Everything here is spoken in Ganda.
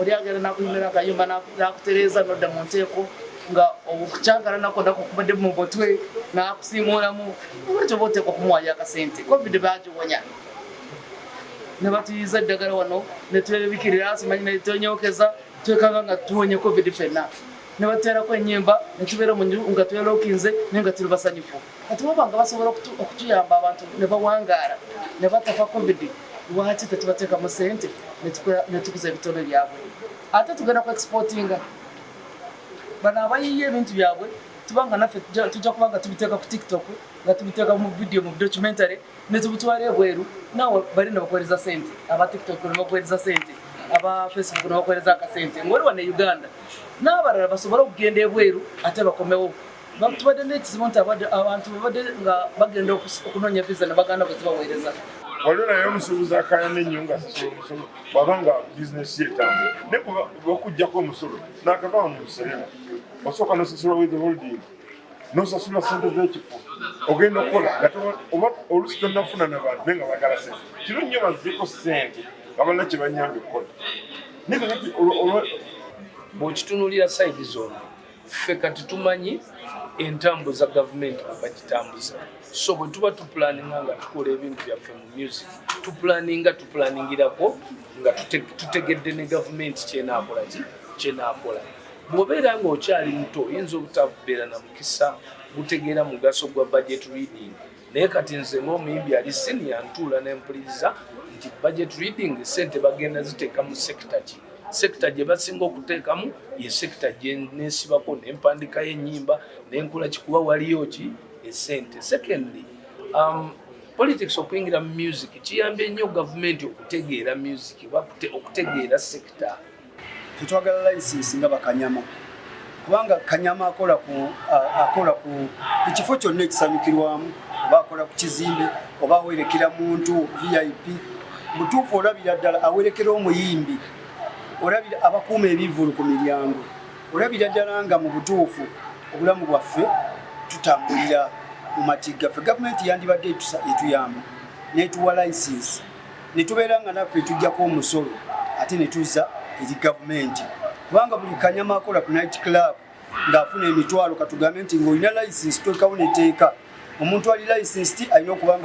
Oli agenda nakuyimira akayumba, nakutereeza, nodda mu nteeko nga okukyagala nako nakukubadde mu mutwe, nakusiimuulamu. Olwekyo oba oteekwa okumuwayo akasente. COVID bagiwonya ne batuyiza eddagala wano, netwebikirira, simanyi, netwenyokeza, twekanga nga tuwonye COVID fenna, ne bateerako enyimba, netubeera mu nju nga twelokinze, naye nga tuli basanyufu. Kati baba nga basobola okutuyamba, abantu ne bawangaala ne batafa COVID, lwaki tetubateekamu sente netukuza ebitone byabwe? Ate tugenda ku exportinga. Bano abayiiya ebintu byabwe, tubanga naffe tujja kuba nga tubiteeka ku TikTok, nga tubiteeka mu video, mu documentary, netubitwala ebweru. Nawe bali nebakuweereza sente, aba TikTok nebakuweereza sente, aba Facebook nebakuweereza akasente ngaoli wano e Uganda, n'abalala basobole okugenda ebweru ate bakomewo. Tubadde n'ekizibu nti abantu babadde nga bagenda okunoonya visa ne baganda bwe zibaweereza. Waliwo naye omusuubuzi akayana ennyo nga asasula omusolo bw'aba nga bizinesi ye etambula, naye okugjako omusolo n'akava mu Serena, osooka nosasula withholding, nosasula sente z'ekifo ogenda okukola, nga oba olusi tonnafuna nabantu, naye nga bagala sente. Kiro nnyo bazijeko sente nga balina kye banyambye okukola, naye kakati Bw'okitunuulira side zombi, ffe kati tumanyi entambuza gavumenti bwe bagitambuza. So bwe tuba tupulaninga nga tukola ebintu byaffe mu music, tupulaninga, tupulaningirako nga tutegedde ne gavumenti kyenaakola ki kyenaakola. Bw'obeera ng'okyali muto, oyinza obutabeera na mukisa gutegeera mugaso gwa budget reading, naye kati nze ng'omuyimbi ali senior, ntuula nempuliriza nti budget reading, sente bagenda ziteeka mu sector ki? Sector gye basinga okuteekamu ye sector gye nesibako nempandikayo ennyimba nenkola kikuba waliyo ki esente. Secondly, politics okuyingira mu music kiyambye nnyo gavumenti okutegeera music oba okutegeera sector. Tetwagala license nga bakanyama, kubanga kanyama akola ku kifo kyonna ekisanyukirwamu, oba akola ku kizimbe, oba awerekera muntu VIP. Mutuufu, olabira ddala awerekera omuyimbi, olabira abakuuma ebivvulu ku miryango, olabira ddala nga mu butuufu obulamu bwaffe tutambulira mu matigga. Ffe gavumenti yandibadde etuyamba netuwa license, netubeera nga naffe tujjako omusolo ate netuzza eri gavumenti, kubanga buli kanyama akola ku night club ng'afuna emitwalo, katugambe nti ng'olina license, twekawo neteeka omuntu ali licensed alina okuba nga